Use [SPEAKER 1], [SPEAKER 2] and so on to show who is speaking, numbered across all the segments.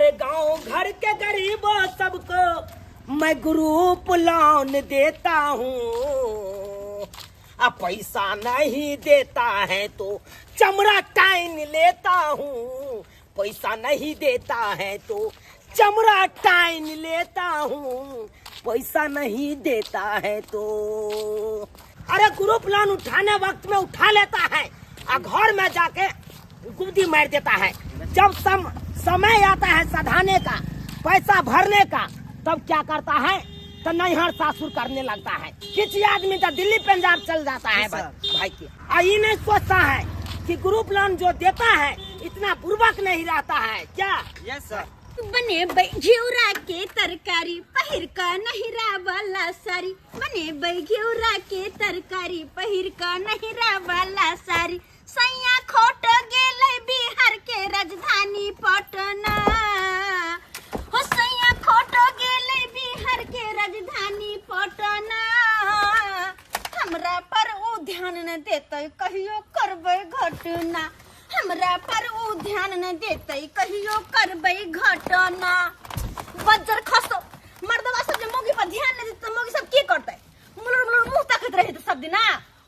[SPEAKER 1] अरे गांव घर के गरीबों सबको मैं ग्रुप लोन देता हूँ। अब पैसा नहीं देता है तो चमड़ा टाइन लेता हूँ, पैसा नहीं देता है तो चमड़ा टाइन लेता हूँ, पैसा नहीं देता है तो। अरे ग्रुप लोन उठाने वक्त में उठा लेता है और घर में जाके गुद्दी मार देता है। जब समय आता है सधाने का, पैसा भरने का, तब क्या करता है तो नैहर सासुर करने लगता है। किसी आदमी तो दिल्ली पंजाब चल जाता है भाई के। और ये नहीं सोचता है कि ग्रुप लोन जो देता है इतना बुर्बक नहीं रहता है क्या?
[SPEAKER 2] Yes sir.
[SPEAKER 3] बने घिउरा के तरकारी पहिर का नहिरा वाला साड़ी, बने घिउरा के तरकारी पहिर का नहिरा वाला साड़ी, सैया खोट गेलै बिहार के राजधानी पटना, हो सैया खोट गेलै बिहार के राजधानी पटना, हमरा पर उ ध्यान न देतै कहियो करबै घटना, हमरा पर उ ध्यान न देतै कहियो करबै घटना। बज्जर खसो मर्दवा सब जे मौगी पर ध्यान न देतै मौगी सब की करतै? मुलुर मुलुर मुंह तकैत रहै सब दिना।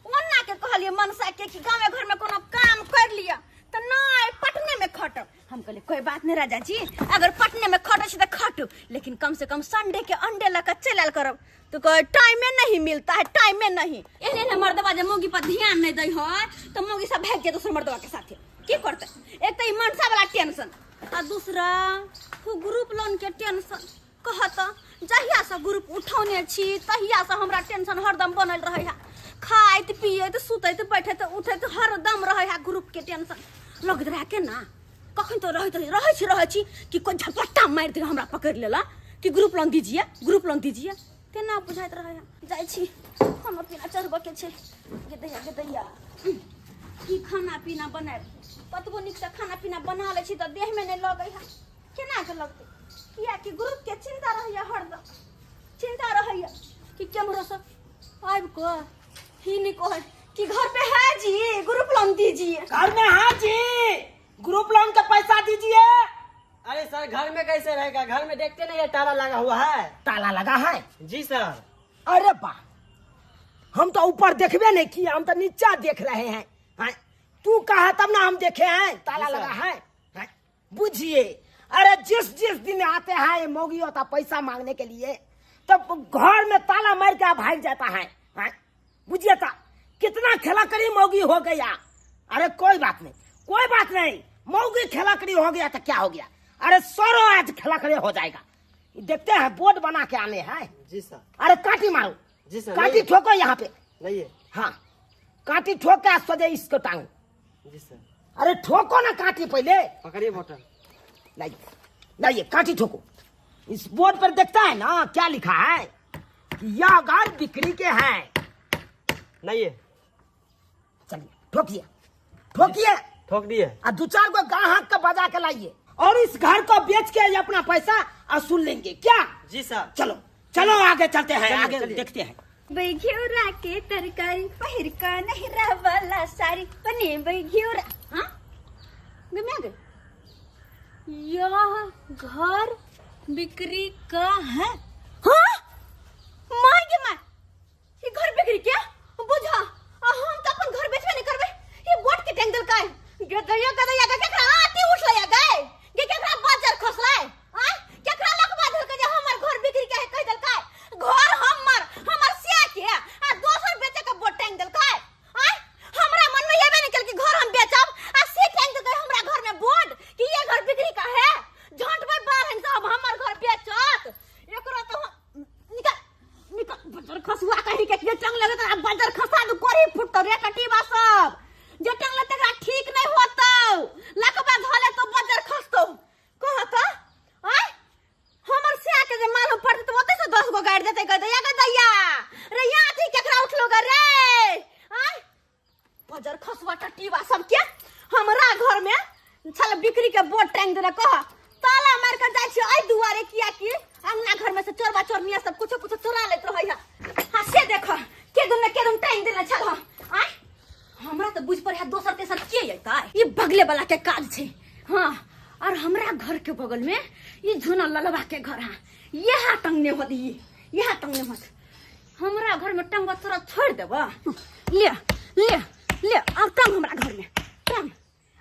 [SPEAKER 3] ओन्ना के कहलियै मनसा के कि गाँवे घर में कोनो काम कर लिया तो नहीं पटने में खटब। हम कहलियै कोई बात नहीं राजा जी, अगर पटने में खटै छी तऽ खटू, लेकिन कम से कम संडे के अंडे लऽ कऽ चलि आयल करब। तो कहे टाइमे नहीं मिलता है, टाइमे नहीं। एहने एहने मर्दवा जे मौगी पर ध्यान नहीं दै है तो मौगी सब भागि जाय दोसर मर्दवा के साथे। की करतै? एक तऽ ई मनसा वाला टेंशन आ दूसरा ग्रुप लोन के टेंशन। कहत जहिया से ग्रुप उठौने छी तहिया से हमरा टेंशन हरदम बनल रहै है, खाइत पियैत सुतैत बैठैत उठैत हरदम रहै है ग्रुप के टेंशन। लगैत रहै के ना कखन तो रहैत रहै छी कि कोई झपट्टा मारि दे हमरा पकड़ि लेला कि ग्रुप लोन दीजिए, ग्रुप लोन दीजिए, तेना बुझाइत रहै है। जाइ छी खाना पीना चढ़बऽ के छै, गेदैया गेदैया की खाना पीना बनायब? कतबो नीकसँ खाना पीना बना लै छी तऽ देहमे नहि लगै है, केना के लगतै? कियाकि ग्रुप के चिंता रहैया, हरदम चिंता रहैया कि केम्हरोसँ आबि कऽ ही नहि कहै कि घर पे है जी ग्रुप लोन दीजिए।
[SPEAKER 1] घर में हाँ जी ग्रुप लोन का पैसा दीजिए।
[SPEAKER 2] अरे सर घर में कैसे रहेगा? घर में देखते नहीं है ताला लगा हुआ है।
[SPEAKER 1] ताला लगा है?
[SPEAKER 2] जी सर।
[SPEAKER 1] अरे वाह, हम तो ऊपर देखबे नहीं किए, हम तो नीचा देख रहे हैं। तू कहा तब ना हम देखे हैं ताला लगा है। बुझिए, अरे जिस जिस दिन आते हैं ये मौगी होता पैसा मांगने के लिए तब घर में ताला मार के भाग जाता है। बुझिए था कितना खेलाकड़ी मौगी हो गया। अरे कोई बात नहीं, कोई बात नहीं, मौगी खेलाकड़ी हो गया तो क्या हो गया? अरे सरो आज खेलाकड़ी हो जाएगा। देखते हैं बोर्ड बना के आने हैं।
[SPEAKER 2] जी सर।
[SPEAKER 1] अरे काटी मारो।
[SPEAKER 2] जी सर।
[SPEAKER 1] काटी ठोको यहाँ पे।
[SPEAKER 2] नहीं है।
[SPEAKER 1] हाँ काटी ठोक के सोजे इसको टांग।
[SPEAKER 2] जी सर।
[SPEAKER 1] अरे ठोको ना काटी, पहले
[SPEAKER 2] पकड़िए बोतल।
[SPEAKER 1] लाइए लाइए काटी ठोको। इस बोर्ड पर देखता है ना क्या लिखा है कि यह घर बिक्री के हैं।
[SPEAKER 2] नहीं है।
[SPEAKER 1] चलिए ठोकिए ठोकिए।
[SPEAKER 2] ठोक दिए।
[SPEAKER 1] और दो चार को गाहक का बजा के लाइए और इस घर को बेच के अपना पैसा वसूल लेंगे क्या?
[SPEAKER 2] जी सर।
[SPEAKER 1] चलो चलो आगे चलते हैं, आगे देखते हैं।
[SPEAKER 3] घिउरा के तरकारी पहिर का नहिरा वाला साड़ी, बने घिउरा। हाँ गए यह घर बिक्री का है। हाँ माय गे my, ये घर बिक्री क्या? बुझा हम तो अपन घर बेचबे नहीं करबे। ये बोट के टैंग देलकै गदैया गदैया के केकरा आती उठलै गए गे, केकरा बाजार खसलै आ केकरा लकवा धरकै जे हमर घर बिक्री के है कहि देलकै। घर हमर हमर सिया के आ दोसर बेचे के बोट टैंग देलकै। आ हमरा मन में एबे नहीं केल कि घर हम बेचब आ से टैंग देलकै हमरा घर में बोर्ड कि ये घर बिक्री का है। झंटबै बारहन सब हमर घर बेचत। एकरो तो निकल निकल बजर खसुआ कहि के के टंग लगत आ बजर खसा दू कोरी फुटतो रे कटीबा सब जे टंग लगत एकरा ठीक नहीं होतौ, लकबा धले तो बजर खसतौ कहत। आय हमर सिया के जे मालूम पड़तै त ओतै से 10 गो गाड़ि देतै गदैया गदैया रे। यहाँ थी केकरा उठलो ग रे? आय बजर खसुआ टटीबा सब के हमरा घर में छल बिक्री के बोर्ड टांग देने। कह ताला मार के जाइ छी एहि दुआरे किया कि अंगना घर में से चोरबा चोरनिया सब कुछो कुछो चोरा लेत रहै है। हां से देख के दुन के दुन टांग देने छल। आय हमरा त बुझ पर है दोसर तेसर के अयतै, ई बगले वाला के काज छै। हां और हमरा घर के बगल में ई झुना ललवा के घर है, यहाँ टंगने होत, ई यहाँ टंगने होत। हमरा घर में टंगवा तोरा छोड़ देब। ले ले ले, अब टंग हमरा घर में टंग।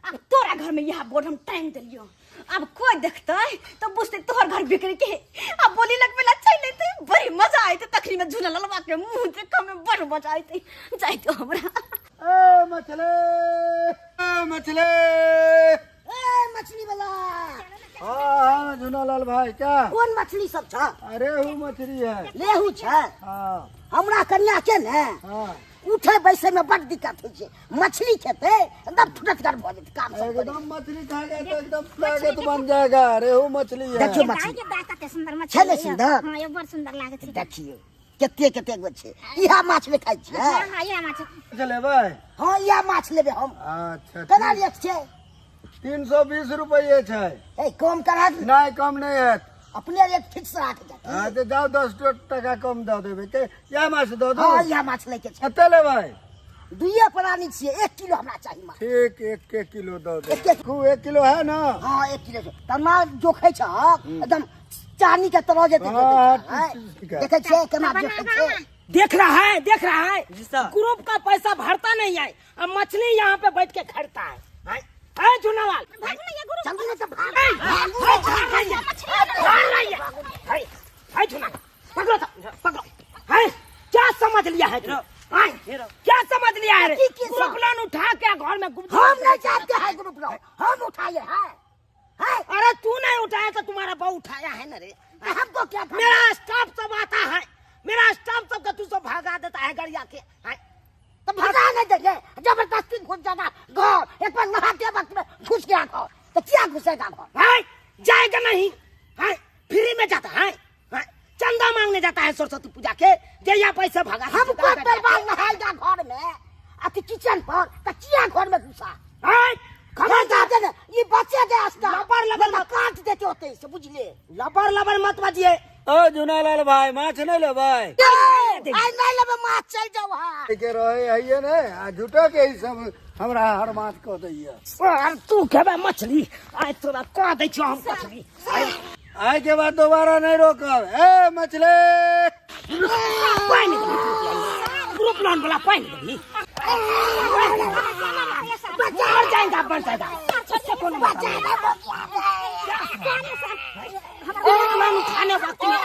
[SPEAKER 3] अब तोरा घर में यहाँ बोर्ड हम टांग देलियो, अब कोई देखते तो बुझते तोहर घर बिक्री के। अब बोली लगबे ला चल लेते, बड़ी मजा आयते तखनी में झुना ललवा के मुंह देख में बड़ मजा आयते। जाइते हमरा।
[SPEAKER 4] ए मछली, ए मछली,
[SPEAKER 1] ए मछली वाला।
[SPEAKER 4] हाँ हाँ झुनालाल भाई, क्या
[SPEAKER 1] कौन मछली सब छ?
[SPEAKER 4] अरे हूँ मछली है,
[SPEAKER 1] लेहू छ।
[SPEAKER 4] हाँ।
[SPEAKER 1] हमरा कन्या के ने
[SPEAKER 4] हाँ।
[SPEAKER 1] उठे बैसे में बड़ दिक्कत होइ छै, मछली खेते एकदम फुटतगर भ जेतै काम सब करै।
[SPEAKER 4] एकदम मछली खाएगा तो एकदम ताकत बन जाएगा। रेहू मछली है।
[SPEAKER 1] देखियो मछली
[SPEAKER 5] के दाता के सुंदर मछली
[SPEAKER 1] छै ने सुंदर?
[SPEAKER 5] हां, ये बड़ सुंदर लागै छै।
[SPEAKER 1] देखियो कते कते गो छै। इहा माछ ने खाइ छियै?
[SPEAKER 5] हां हां, इहा माछ
[SPEAKER 4] लेबै।
[SPEAKER 1] हां, इहा माछ लेबै हम।
[SPEAKER 4] अच्छा,
[SPEAKER 1] केना रेट छै?
[SPEAKER 4] 320 रुपये छै।
[SPEAKER 1] ए कम करा?
[SPEAKER 4] नहीं, कम नहीं है,
[SPEAKER 1] अपने रेट फिक्स राख जाते।
[SPEAKER 4] हां तो जाओ 10 टका कम दऽ देबै के। इएह माछ दऽ दू?
[SPEAKER 1] हां, इएह माछ लैके छै।
[SPEAKER 4] कते लेबै?
[SPEAKER 1] दुइये प्राणी छियै, 1 किलो हमरा चाही माछ।
[SPEAKER 4] ठीक, 1 किलो दऽ दे। 1 किलो है ना?
[SPEAKER 1] हां, 1 किलो छै। तना जोखै छ एकदम चानी के तरह जेतै। देखै छियै केना जोखै छै?
[SPEAKER 2] देख रहा है, देख रहा है
[SPEAKER 1] जी सर।
[SPEAKER 2] ग्रुप का पैसा भरता नहीं है, अब मछली यहाँ पे बैठ के खरीदता है। है झुनालाल,
[SPEAKER 1] जल्दी नहीं तो भाग।
[SPEAKER 2] है झुनालाल, पकड़ो पकड़ो। है क्या समझ लिया है तू? क्या समझ लिया है? ग्रुप लोन उठा के घर में
[SPEAKER 1] हम नहीं चाहते हैं ग्रुप लोन, हम उठाए हैं।
[SPEAKER 2] अरे तू नहीं उठाया तो तुम्हारा बहू उठाया है ना रे।
[SPEAKER 1] हमको क्या,
[SPEAKER 2] मेरा स्टाफ सब आता है, मेरा स्टाफ सबका तू सब भगा देता है गरिया के।
[SPEAKER 1] तो भगा नहीं देंगे, जबरदस्ती घुस जाना घर। एक बार नहाते वक्त में घुस गया घर तो क्या घुसेगा घर?
[SPEAKER 2] जाएगा नहीं, है फ्री में जाता है, चंदा मांगने जाता है सरस्वती पूजा के, जया पैसा भगा।
[SPEAKER 1] हमको दरबार नहाएगा घर में अति किचन पर तो क्या घर में घुसा? खबर जाते ना ये बच्चे गए
[SPEAKER 2] लबर लबर
[SPEAKER 1] मत काट देते होते इसे, बुझले।
[SPEAKER 2] लबर लबर मत बजिए।
[SPEAKER 4] ओ झुनालाल भाई, माछ नहीं लेबै?
[SPEAKER 1] आई नहीं लेबै माछ, चल जाओ। हां
[SPEAKER 4] के रहे हइए ने, आ झूठो के ई सब हमरा हर माछ कह दैया।
[SPEAKER 2] सर तू खेबे मछली? आइ तोरा कह दै छियो हम मछली।
[SPEAKER 4] आइ के बाद दोबारा नहीं रोकब। ए मछली
[SPEAKER 2] पानी ग्रुप लोन वाला पानी देबी, मर जाएगा बन जाएगा। कौन उठाने वक्त में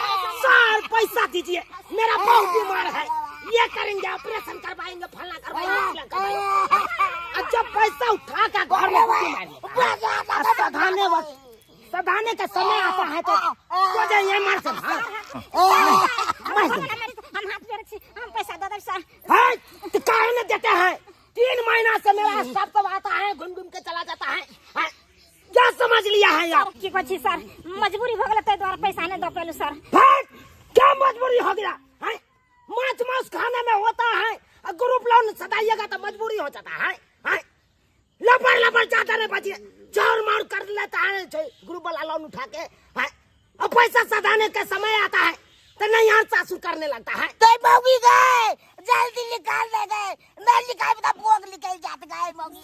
[SPEAKER 2] सर पैसा दीजिए, मेरा बहुत बीमार है, ये करेंगे ऑपरेशन करवाएंगे, फला करवाएंगे। और जब पैसा उठा कर घर में सधाने वक्त, सधाने का समय आता है तो ये मार से
[SPEAKER 5] हम पैसा दे सर।
[SPEAKER 2] तो काहे न देते हैं? 3 महीना से मेरा स्टाफ सब आता है, घूम घूम के चला जाता है। क्या समझ लिया है यार?
[SPEAKER 5] की कहै छी सर, मजबूरी भ गेल तै द्वारा पैसा नहीं दऽ पेलु सर।
[SPEAKER 2] क्या मजबूरी हो गया है? माछ मांस खाने में होता है, ग्रुप लोन सदाइएगा तो मजबूरी हो जाता है। लपड़ लपड़ ज्यादा नहीं बचिए, चोर मार कर लेता है ग्रुप वाला लोन उठा के। और पैसा सदाने का समय आता है तो नहीं यहाँ सासू करने लगता है।
[SPEAKER 1] तो मौगी गए जल्दी निकाल ले गए, नहीं निकाल तो भोग निकल जात गए मौगी।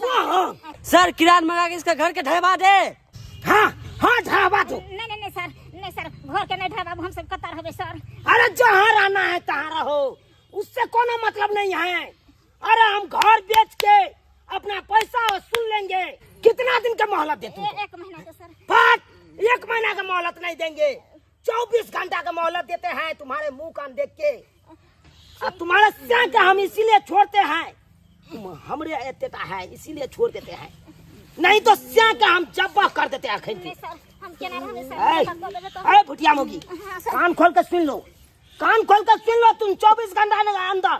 [SPEAKER 2] सर किरान मंगा के इसका घर के ढहवा दे। हाँ हाँ ढहवा दो।
[SPEAKER 5] नहीं नहीं नहीं सर, नहीं सर, घर के नहीं ढहवा, हम सब कतार होबे सर।
[SPEAKER 2] अरे जहाँ रहना है तहाँ रहो, उससे कोनो मतलब नहीं है। अरे हम घर बेच के अपना पैसा वसूल लेंगे। कितना दिन का मोहलत दे तुमको?
[SPEAKER 5] 1 महीना का सर।
[SPEAKER 2] बट 1 महीना का मोहलत नहीं देंगे, 24 घंटा का मोहलत देते हैं तुम्हारे मुंह कान देख के। अब तुम्हारे के हम इसीलिए छोड़ते हैं, तुम हमरे एतेता है इसीलिए छोड़ देते हैं, नहीं तो का हम जब्बा कर देते हैं। अरे भुटिया मोगी, कान खोल कर सुन लो, कान खोल कर सुन लो, तुम 24 घंटा के अंदर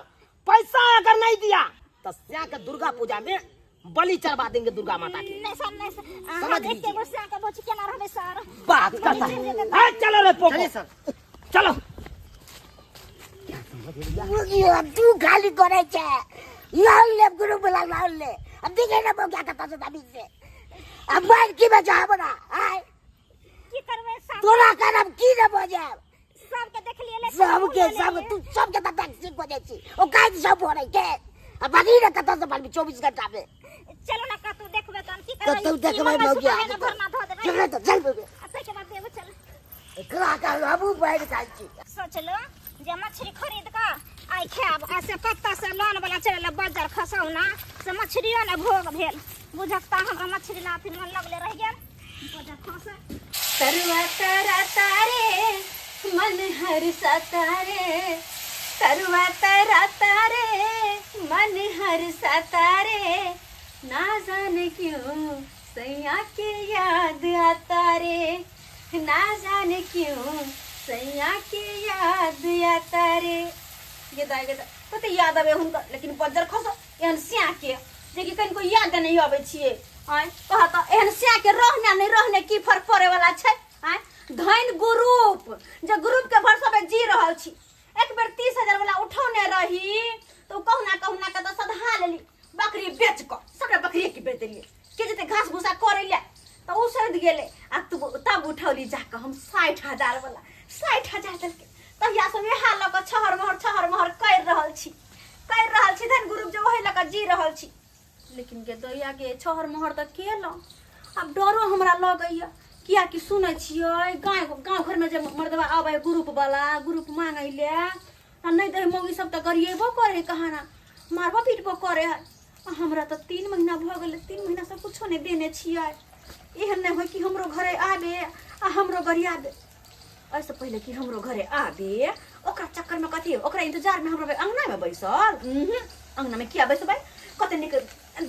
[SPEAKER 2] पैसा अगर नहीं दिया तो के दुर्गा पूजा में बलि चढ़वा देंगे दुर्गा माता की।
[SPEAKER 5] नहीं सर, नहीं सर, समझ लीजिए।
[SPEAKER 2] बात करता है। चलो रे पोको, चलो।
[SPEAKER 1] तू खाली करे छे लाल ले ग्रुप वाला लाल ले। अब देखे ना बोका कत से दाबी से अब मार की बजा बना आय
[SPEAKER 5] की करबे सब
[SPEAKER 1] तोरा करब की ने बजाब
[SPEAKER 5] सब के देख लिए ले
[SPEAKER 1] सब के सब तू सब के तक सीख बजे छी ओ काज सब हो रे के अब बाकी ने कत से 24 घंटा में
[SPEAKER 5] चलो ना कतू देखबे तन की करबे
[SPEAKER 1] कतू देखबे मौगिया
[SPEAKER 5] भरना धो देबे।
[SPEAKER 2] चल त चल।
[SPEAKER 5] आ ताहिके बाद देबै, चल।
[SPEAKER 2] एकरा का बाबू बैठ जाइ छी।
[SPEAKER 5] सोचलो जे मछली खरीद कऽ आइ खायब, आ से कत्ता से लोन वाला चलल बाजार खसौना से मछलियो ने भोग भेल। बुझक तऽ हमरा मछली ला अथी मन लगले रहि गेल। बजार खसे
[SPEAKER 3] तरुआ तरा तारे मन हर तारे, तरुआ तरा तारे मन हर तारे, ना जाने क्यों सैया के याद आता रे, ना जाने क्यों सैया के याद आता रे। ये दाई के कते याद आबे हुनकर, लेकिन बज्जर खसो एहन स्या के जे कि कनिको याद नहीं आबै छियै। आय कह त एहन स्या के रहने नहीं रहने की फर्क पड़े वाला छै। आय धन ग्रुप जे ग्रुप के भरोसा पे जी रहल छी। एक बेर 30,000 वाला उठौने रही तो कहुना कहुना के त सधा लेली, बकरी बेच क सबटा बकरी के बेच देलियै के जते घास भूसा करे ले त उ सद गेलै। आ तू तब उठौली जाके हम 60,000 वाला 60,000 देलकै। तहिया से इएह लऽ कऽ छहर महर कर रहल छी, कर रहल छी धन ग्रुप जे ओहि लऽ कऽ जी रहल छी। लेकिन के दैया के छहर महर तऽ केलहुँ, आब डरो हमरा लगैया कियाकि सुनै छियै गाँव गाँव घरमे जे मर्दबा आबै ग्रुप वाला ग्रुप मांगै ले आ नहि दै मौगी सब तऽ गरिएबो करे, कहाना मारबो पीटबो करे है। आ हमरा तऽ 3 महीना भऽ गेलै, 3 महीना से कुछो नहि देने छियै। एहन नहि होय कि हमरो घरे आबे आ हमरो गरियाबे। एहिसँ पहिले कि हमरो घरे आबे ओकरा चक्करमे कथी ओकरा इंतजारमे हम रहबै अंगनामे बैसल। अंगनामे किया बैसबै, कते नीक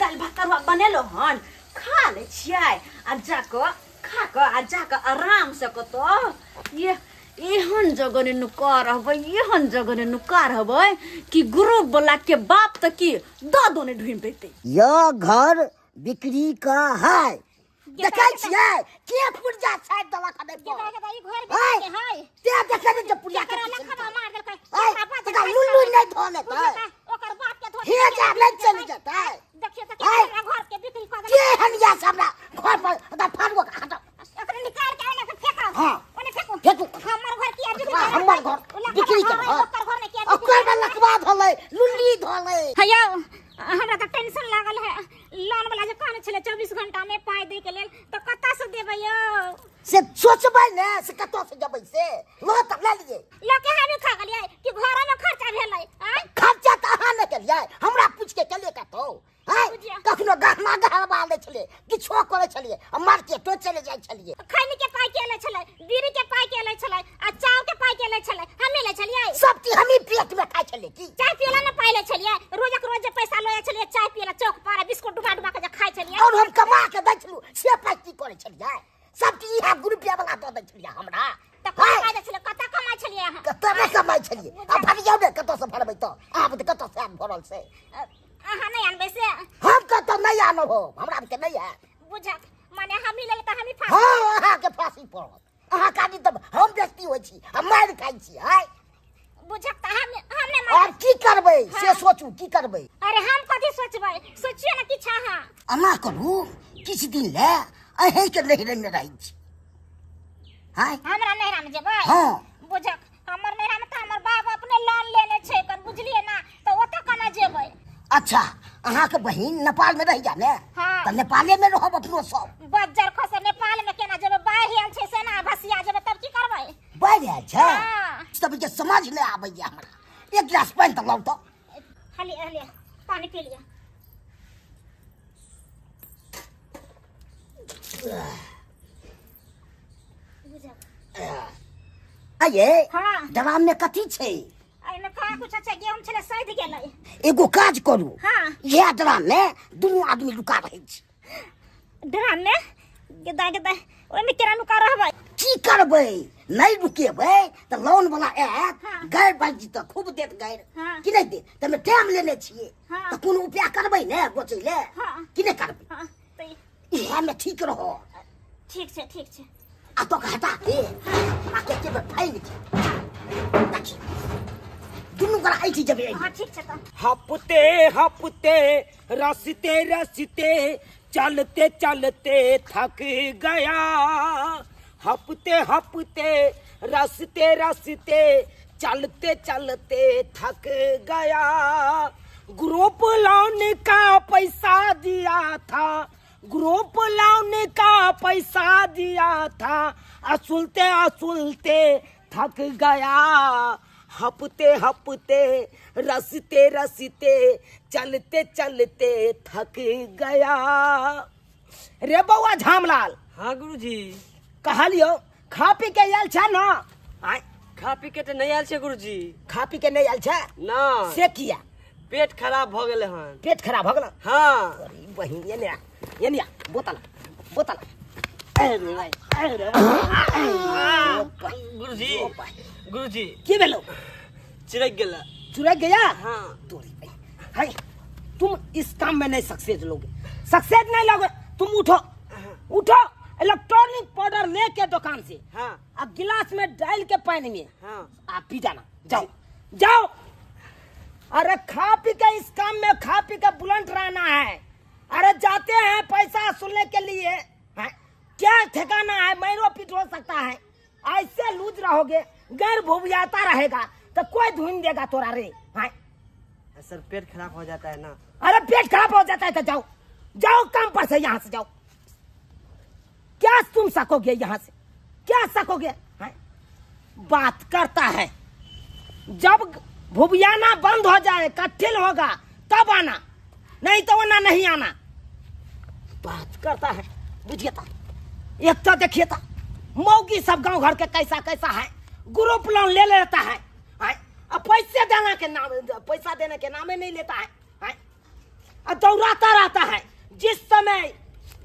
[SPEAKER 3] दालि भात तरुआ बनेलहुँ हन खा लै छियै आ जाकऽ खा कऽ आ जाकऽ आरामसँ कतौ ये एहन जगह ने नुका रहबै, एहन जगह ने नुका रहबै कि ग्रुप वाला के बाप तऽ की दादो ने ढूंढि पेतै।
[SPEAKER 2] यह घर बिक्री का है, देखै छियै के पुर्जा छापि देलक हन एहि पर।
[SPEAKER 5] ई घर बिक्री के है।
[SPEAKER 2] ते देखै ने जे पुर्जा के
[SPEAKER 5] केकरा लखबा मार देलकै,
[SPEAKER 2] ऐ,
[SPEAKER 5] केकरा बाप
[SPEAKER 2] तकरा
[SPEAKER 5] के
[SPEAKER 2] लुल्लू नहि धऽ लेतै,
[SPEAKER 5] बुझलकै, ओकर बाप के धऽ
[SPEAKER 2] हे जा नहि चलि जेतै।
[SPEAKER 5] देखियौ तऽ
[SPEAKER 2] ऐ,
[SPEAKER 5] केकरा घर के बिक्री कऽ
[SPEAKER 2] के
[SPEAKER 5] देलकै।
[SPEAKER 2] हनिया से हमरा घर पर ओकरा फाड़बो के हटाउ।
[SPEAKER 5] एकरा निकाल के ओने से फेंको।
[SPEAKER 2] हाँ।
[SPEAKER 5] ओने फेंको।
[SPEAKER 2] फेंकू।
[SPEAKER 5] हमर घर किया बिक्री
[SPEAKER 2] हाँ,
[SPEAKER 5] कऽ
[SPEAKER 2] हमर
[SPEAKER 5] देलकै?
[SPEAKER 2] घर
[SPEAKER 5] ओ लखबा
[SPEAKER 2] बिक्री के
[SPEAKER 5] घर है,
[SPEAKER 2] घर।
[SPEAKER 5] ओकर घर ने किया बिक्री
[SPEAKER 2] ओकर
[SPEAKER 5] कऽ देलकै?
[SPEAKER 2] लखबा धोलै, लुल्ली धोलै।
[SPEAKER 5] हेयौ हमरा तऽ टेंशन लागल है, लोन वाला जे कहने छलै 24 घंटा में पाइ दै के लेल तऽ कतऽ से देबै यौ?
[SPEAKER 2] से सोचबै ने से कतऽ से देबै, से लो तऽ लए लियै।
[SPEAKER 5] लऽ के हमे खा गेलियै कि घरो में खर्चा भेलै? आँय
[SPEAKER 2] खर्चा तऽ अहाँ नहि केलियै, हमरा पूछि के केलियै कतौ? आँय
[SPEAKER 5] बुझियौ।
[SPEAKER 2] कखनो गहना गहरबा लै छलियै, किछो करै छलियै आ मार्केटो चलि जाइ छलियै।
[SPEAKER 5] खैनी के पाइ के लै छलै, बीड़ी के पाइ के लै छलै आ चाउर के पाइ के लै छलै, हमे लै छलियै।
[SPEAKER 2] सब चीज हमही पेट में खाइ छलियै की?
[SPEAKER 5] चाय पियला ने पाइ लै छलियै, रोजक रोज जे पैसा लऽ छलियै चाय पियला चौक पर आ बिस्कुट डुबा डुबा के जे खाइ छलियै।
[SPEAKER 2] और हम कमा के दै छलहुँ से पाइ की करै छलियै? सब चीज इएह ग्रुपिया वाला दऽ दै छलियै हमरा।
[SPEAKER 5] तऽ कमाइ दै छलियै, कतऽ कमाइ छलियै अहाँ?
[SPEAKER 2] कतऽ नहि कमाइ छलियै, आ भरियौ ने कतऽ से भरबै तऽ आब तऽ कतऽ से आब भरल से?
[SPEAKER 5] अहाँ नहि आनबै से?
[SPEAKER 2] हम कतऽ नहि आनब, हम हमरा के नहि आयत।
[SPEAKER 5] बुझक माने हमही लेबै तऽ हमही फाँसी।
[SPEAKER 2] हाँ अहाँके फाँसी पड़त, अहाँ कानी तऽ हम बेजती होइ छी आ मारि खाइ छी। आय
[SPEAKER 5] बुझक तऽ हम नहि मारबै।
[SPEAKER 2] आब की करबै से सोचू, की करबै?
[SPEAKER 5] अरे हम कथी सोचबै, सोचियो ने किछु अहाँ।
[SPEAKER 2] एना करू किछु दिन लए अहींके नैहरे मे रहै छी। हाय
[SPEAKER 5] हमरा नैहरा मे जेबै?
[SPEAKER 2] हाँ।
[SPEAKER 5] बुझक हमर नैहरा मे तऽ हमर बाप अपने लोन लेने छै कर, बुझलियै ना, तऽ ओतऽ केना जेबै?
[SPEAKER 2] अच्छा अहाँके बहिन नेपाल में रहि जा ने?
[SPEAKER 5] हाँ।
[SPEAKER 2] तऽ नेपाले में रहब अपनो सब।
[SPEAKER 5] बज्जर खसे नेपाल में केना जेबै, बाढ़ि आयल छै से ना भसिया जेबै तब की करबै?
[SPEAKER 2] बाढ़ि आयल छै?
[SPEAKER 5] हाँ।
[SPEAKER 2] तब के समझ नहि आबैया हमरा। एक गिलास पानि तऽ लाउ तऽ।
[SPEAKER 5] हलिए हलिए पानि पी लिअ।
[SPEAKER 2] आये
[SPEAKER 5] हाँ।
[SPEAKER 2] ड्राम में कथी छै?
[SPEAKER 5] एहिमे कहाँ कुछ छै, गेहूं छलै सैध गेलै।
[SPEAKER 2] एगो काज करू,
[SPEAKER 5] हाँ।
[SPEAKER 2] इएह ड्राम में दुनू आदमी लुका रहै छी।
[SPEAKER 5] ड्राम में गेदा गेदा ओहिमे केना लुका रहबै?
[SPEAKER 2] की करबै, नहि रुकेबै तऽ लोन वाला आयत,
[SPEAKER 5] हाँ।
[SPEAKER 2] गारि बाजि तऽ खूब देत गारि।
[SPEAKER 5] हाँ।
[SPEAKER 2] कि नहि देत? तमे टाइम लेने छियै।
[SPEAKER 5] हाँ।
[SPEAKER 2] तऽ कोनो उपाय करबै ने बचै ले?
[SPEAKER 5] हाँ।
[SPEAKER 2] कि नहि करबै?
[SPEAKER 5] हाँ, तऽ
[SPEAKER 2] इएह में ठीक रह।
[SPEAKER 5] ठीक छै, ठीक छै।
[SPEAKER 2] आ तो हटा के आ के के फैल के देखी दुनू गोरा ऐठी जेबै।
[SPEAKER 5] हाँ ठीक छै तऽ।
[SPEAKER 1] हपते हपते रसते रसते चलते चलते थक गया, हपते हपते रसते रसते चलते चलते थक गया, ग्रुप लोन का पैसा दिया था ग्रुप लोन का पैसा दिया था, असुलते असुलते थक गया, हपते हपते रसते रसते चलते चलते थक गया। रे बउआ झामलाल।
[SPEAKER 6] हाँ गुरुजी।
[SPEAKER 1] कहलियो खा पी के आयल छ ना?
[SPEAKER 6] खा पी के तो नहीं आयल छे गुरुजी।
[SPEAKER 1] खा पी के नहीं आयल छ
[SPEAKER 6] ना?
[SPEAKER 1] से किया?
[SPEAKER 6] पेट खराब भ गेले हन।
[SPEAKER 1] पेट खराब भ गेल?
[SPEAKER 6] हाँ।
[SPEAKER 1] अरे बहिन ये ने ये ने बोतल बोतल। अरे अरे
[SPEAKER 6] गुरुजी गुरुजी
[SPEAKER 1] की भेलो?
[SPEAKER 6] चिरक गेला।
[SPEAKER 1] चुरक गया?
[SPEAKER 6] हाँ।
[SPEAKER 1] तोरी भाई तुम इस काम में नहीं सक्सेस लोगे, सक्सेस नहीं लोगे। तुम उठो उठो, इलेक्ट्रॉनिक पाउडर लेके दुकान से,
[SPEAKER 6] हाँ,
[SPEAKER 1] अब गिलास में डाल के पानी में,
[SPEAKER 6] हाँ,
[SPEAKER 1] आप पी जाना। जाओ जाओ। अरे खा पी के इस काम में खा पी के बुलंद रहना है। अरे जाते हैं पैसा सुनने के लिए, है? क्या ठिकाना है, मैरो पीट हो सकता है। ऐसे लूज रहोगे, गैर भूबियाता रहेगा तो कोई धुन देगा तोरा रे। है
[SPEAKER 6] सर पेट खराब हो जाता है ना।
[SPEAKER 1] अरे पेट खराब हो जाता है तो जाओ जाओ काम पर से, यहाँ से जाओ। क्या तुम सकोगे यहाँ से, क्या सकोगे? है? बात करता है। जब भुबियाना बंद हो जाए, कठिन होगा तब आना, नहीं तो ना नहीं आना। बात करता है बुझिए था। एक तो देखिए था मौगी सब गांव घर के कैसा कैसा है, ग्रुप लोन ले लेता है, है? अब पैसे देना के नाम, पैसा देने के नामे नहीं लेता है, है? और दौड़ाता रहता है। जिस समय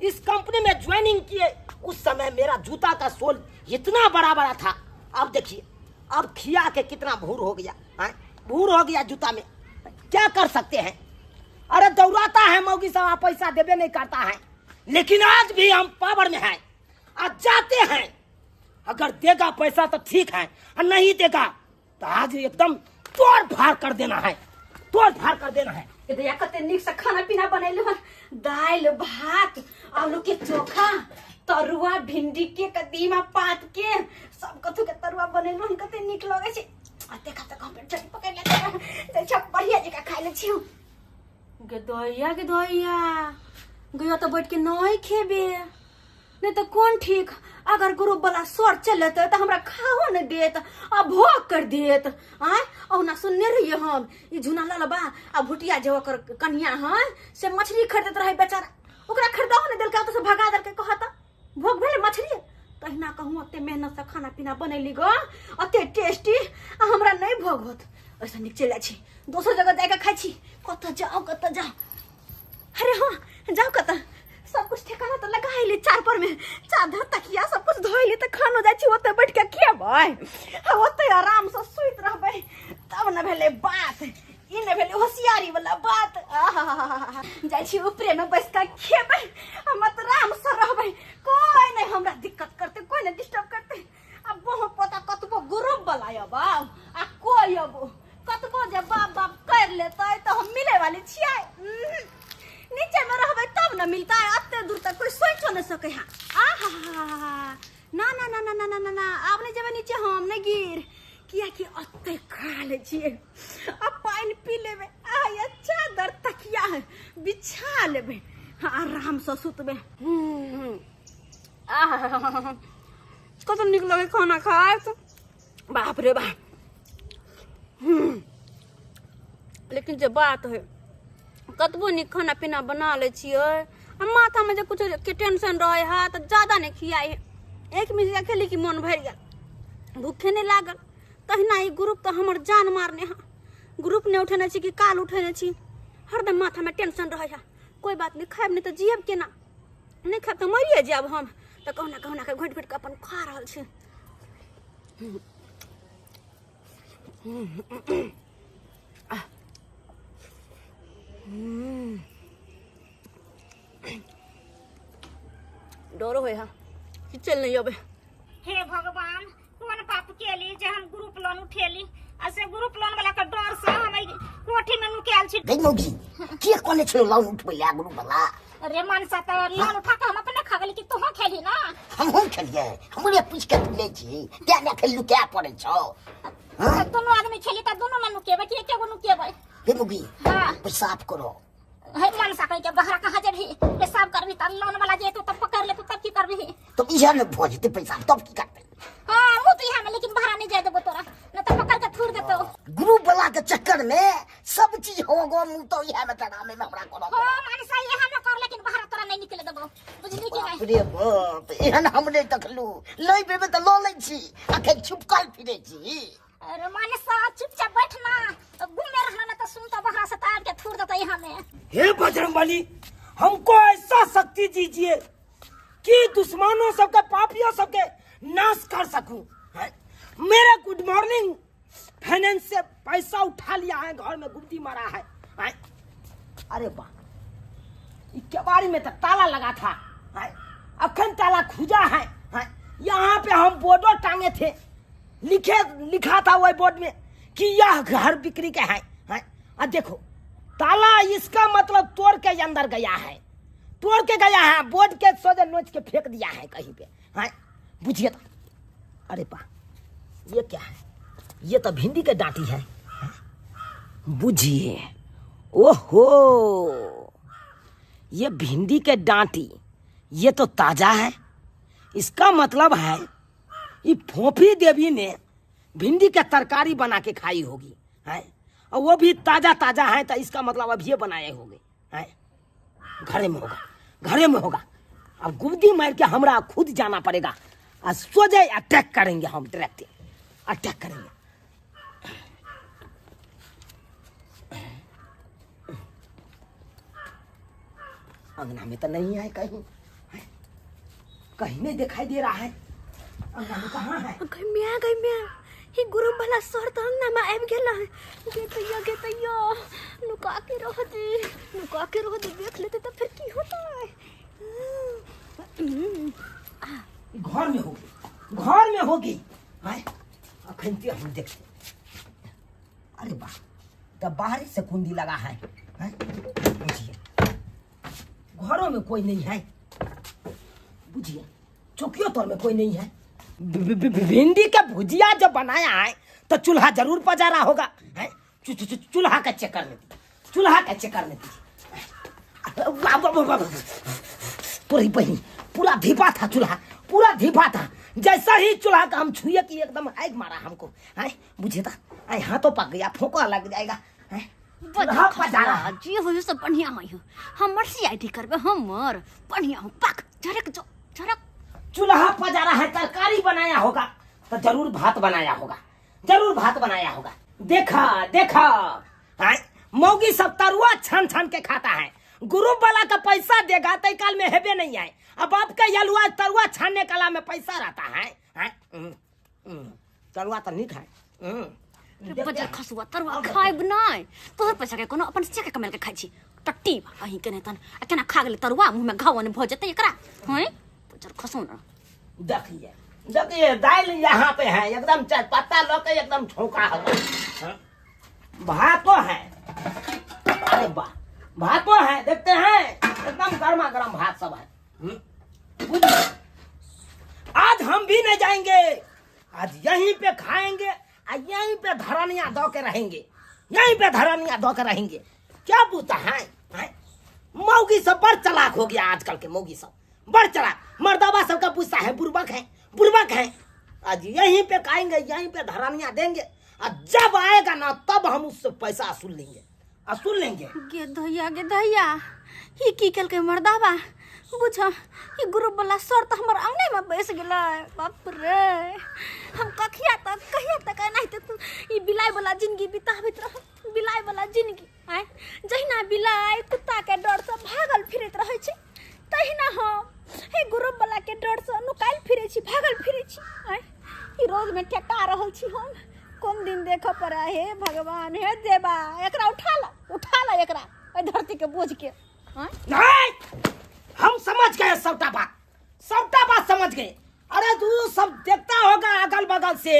[SPEAKER 1] इस कंपनी में ज्वाइनिंग किए उस समय मेरा जूता का सोल इतना बड़ा बड़ा था, अब देखिए अब खिया के कितना भूर हो गया, है? भूर हो गया जूता में। क्या कर सकते हैं? अरे दौड़ाता है मौगी सब, आप पैसा देवे नहीं करता है। लेकिन आज भी हम पावर में हैं, आज जाते हैं। अगर देगा पैसा तो ठीक है, और नहीं देगा तो आज एकदम तोड़ फाड़ कर देना है, तोड़ फाड़ कर देना है।
[SPEAKER 3] कते नीक से खाना पीना बनैलु हन, दालि भात आलू के चोखा तरुआ भिंडी के कदीमा पात के सब कथू के तरुआ बनैलु हन, कते नीक लगै छै। आ देखा त कम चट पकड़ ले त सब बढ़िया जका खाइ ले छी।
[SPEAKER 7] गदोइया गदोइया गया तो बैठ के नहीं खेबे, नहीं तो कौन ठीक। अगर ग्रुप वाला सर चलते तो हमरा खाओ न देत आ भोग कर देत। आय औना सुनने रहिए हम ई झुना लालबा आ भुटिया जे ओकर कन्या हन से मछली खरीदत रहे बेचारा, ओकरा खरीदाओ न देलकै, ओतऽ से भगा देलकै। कहत भोग भेल मछली। तहिना कहूँ ओते मेहनत से खाना पीना बनैली ग, अते टेस्टी आ हमरा नहीं भोग होत। ऐसा नीक चलि जाइ छी दोसर जगह जाके खाइ छी। कतऽ जाओ कतऽ जाओ, अरे हाँ जाओ कतऽ। सब कुछ ठिकाना तो लगा ले, चार पर में चादर तकिया सब कुछ धोइ ले त खानो जाइ छी ओते बैठ के खेबै, ओते आराम से सुति रहबै। तब न भेलै बात, ई न भेलै होशियारी वाला बात। आहा जाइ छी ऊपरे में बैस के खेबै, हम आराम से रहबै, कोई नहीं हमरा दिक्कत करते, कोई नहीं डिस्टर्ब करते। अब बहु पोता कतबो ग्रुप वाला अब आ कोई अब कतबो जे बाप बाप कर लेतै त हम मिले वाली छियै। नीचे में रहबै तब न मिलता है, अते दूर तक कोई सोचो न सके। हाँ आहा ना ना ना ना ना ना ना ना आब नहीं जेबै नीचे हम नहीं गिर, किया कि अते खा ले छियै। अब पानि पी लेबै, आ चादर तकिया है बिछा लेबै, हाँ आराम से सुतबै। आहा कत नीक लगे खाना खाए, बाप रे बाप। लेकिन जे बात है कतबो नीक खाना पीना बना लै छियै आ माथा में जे कुछ के टेंशन रहे है तो ज्यादा नहीं खियाई है। एक मिसिया खेली कि मन भरि गेल, भूखे नहीं लागल। तहिना ई ग्रुप तो हमर जान मारने है, ग्रुप नहीं उठेने छी कि काल उठेने छी, हरदम माथा में टेंशन रहे है। कोई बात नहीं, खायब नहीं तो जियब केना, नहीं खायब तो मरिए जायब हम। तो कहुना कहुना के घोटि घोटि के अपन खा रहल छी। डरो होय हा कि चल नहीं अबे।
[SPEAKER 5] हे भगवान कौन पाप केली जे हम ग्रुप लोन उठेली, आ से ग्रुप लोन वाला के डर से हम कोठी में नुकायल छी।
[SPEAKER 2] गई मौगी के कोने छलो लोन उठबै ला ग्रुप वाला?
[SPEAKER 5] अरे मनसा त लोन उठा के हम अपने खा गेली कि तोहो खेली ना?
[SPEAKER 2] हमहु खेलिए, हमरे पूछ के तू ले छी क्या ना खेलू क्या पड़े छौ?
[SPEAKER 5] दोनों आदमी खेली त दोनों ना नुकेबै कि एके गो नुकेबै?
[SPEAKER 2] हे मौगी
[SPEAKER 5] हां
[SPEAKER 2] पेशाब करो।
[SPEAKER 5] हे मनसा कहि के बाहर कहाँ जेबही पेशाब करबी त लोन वाला जेतौ तब पकड़ लेतौ तब की करबही
[SPEAKER 2] तो इहे ने भऽ जेतै पैसा तब की करबै
[SPEAKER 5] हां मुँह तो इहा में लेकिन बाहर नहीं जाय देबो तोरा न त पकड़ के थूर देतौ
[SPEAKER 2] ग्रुप वाला के चक्कर में सब चीज हो गो मुँह तो इहे में डरामे में हमरा कोनो
[SPEAKER 5] हो मनसा इहा में कर लेकिन बाहर तोरा नहीं निकले देबो बुझली कि नहीं
[SPEAKER 2] रे बाप एहन हम नहि देखलू लै बेबे तऽ लऽ लै छी अखन छुपकल फिरै छी
[SPEAKER 5] अरे मनसा चुपचाप बैठ ना घूमे रहना ना तो सुन तो बाहर से तार के थूर देतौ इहा में
[SPEAKER 1] हे बजरंगबली हमको ऐसा शक्ति दीजिए कि दुश्मनों सबके पापियों सबके नाश कर सकूं। मेरा गुड मॉर्निंग फाइनेंस से पैसा उठा लिया है, घर में गुप्ती मारा है। अरे वाह, केबाड़ी में तो ताला लगा था, अखन ताला खुजा है। यहाँ पे हम बोर्डो टांगे थे, लिखा था वही बोर्ड में कि यह घर बिक्री के है। आ देखो ताला, इसका मतलब तोड़ के अंदर गया है, तोड़ के गया है, बोर्ड के सोजे नोच के फेंक दिया है कहीं पे। बुझिए तो। अरे बा ये क्या है? ये तो भिंडी के डांटी है। बुझिए, ओहो ये भिंडी के डांटी, ये तो ताजा है। इसका मतलब है ये फोफी देवी ने भिंडी के तरकारी बना के खाई होगी, है, और वो भी ताजा ताजा है, तो इसका मतलब अब ये बनाए होंगे, है, घरे में होगा, घरे में होगा। अब गुब्दी मार के हमरा खुद जाना पड़ेगा और सोझे अटैक करेंगे हम, डायरेक्ट अटैक करेंगे। अंगना में तो नहीं है, कहीं कहीं नहीं दिखाई दे रहा है। अंगना में कहाँ है?
[SPEAKER 7] गई म्या ही गुरु वाला सर तो अंगना में आबि गेल है। गे तैया नुका के रह दे, नुका के रह दे, देख लेते तो फिर की होता है।
[SPEAKER 1] घर में होगी, घर में होगी। अखन हम देखते। अरे वाह, तब बाहर से कुंडी लगा है। बुझिए घरों में कोई नहीं है, बुझिए चौकियों तौर में कोई नहीं है। भिंडी का भुजिया जब बनाया है तो चूल्हा जरूर पजारा होगा, है। चूल्हा का चेक करने दी, चूल्हा का चेक करने दी। पूरी बही पूरा धीपा था चूल्हा, पूरा धीपा था। जैसा ही चूल्हा का हम छुए कि एकदम आग मारा हमको, है, बुझे था। आए हाथों पक गया, फोका लग जाएगा, है।
[SPEAKER 7] पजारा जी हो सब बढ़िया हो, हमर सीआईडी करबे, हमर बढ़िया हो। पक झरक जो झरक।
[SPEAKER 1] चूल्हा पजारा है, तरकारी बनाया होगा तो जरूर भात बनाया होगा, जरूर भात बनाया होगा। देखा देखा, है, मौगी सब तरुआ छान छान के खाता है। ग्रुप वाला का पैसा देगा तो काल में हेबे नहीं आए। अब आपका यलुआ तरुआ छानने कला में पैसा रहता है, है? तरुआ तो नहीं खाए।
[SPEAKER 7] बजर खसुआ तरुआ खाइब नहीं, तोहर पैसा के कोनो अपन से कमेल के खाइ छी। टट्टी कहीं के नहीं तन आ केना खा गेलै तरुआ, मुंह में घाव ने भ जेतै एकरा, हैं बजर खसु ना।
[SPEAKER 1] देखिए देखिए दाल यहाँ पे है, एकदम पत्ता लो के एकदम छोका है, भातो है। अरे वाह, भातो है, देखते हैं एकदम गर्मा गर्म भात सब है। आज हम भी नहीं जाएंगे, आज यहीं पे खाएंगे और यहीं पे धरनिया दो के रहेंगे, यहीं पे धरनिया दो के रहेंगे। क्या पूछता है, है? मौगी सब बड़ चलाक हो गया आजकल के, मौगी सब बड़ चलाक, मर्दाबा सबका पूछता है बुर्बक है, बुर्बक है। आज यहीं पे खाएंगे, यहीं पे धरनिया देंगे, और जब आएगा ना तब हम उससे पैसा असूल लेंगे, असूल लेंगे।
[SPEAKER 7] गे दहिया ही की केलकै मर्दाबा, बुझ ई ग्रुप वाला सर तो हमर अंगने में बैस गेलै। बाप रे, हम कखिया तक कहिया तक एनाहिते तू ई बिलाइ वाला जिंदगी बिताबैत रह, बिलाइ वाला जिंदगी। आँय जहिना बिलाइ कुत्ता के डर से भागल फिरैत रहै छै, तहिना हम हे ग्रुप वाला के डर से नुकायल फिरै छी, भागल फिरै छी। आँय ई रोज में ठेका रहल छी हम, कोन दिन देखऽ पड़ै। हे भगवान, हे देवा, एकरा उठा ला, उठा ला एकरा एहि धरती के बोझ के।
[SPEAKER 1] नहीं, हम समझ गए सबटा बात, सबटा बात समझ गए। अरे तू सब देखता होगा अगल बगल से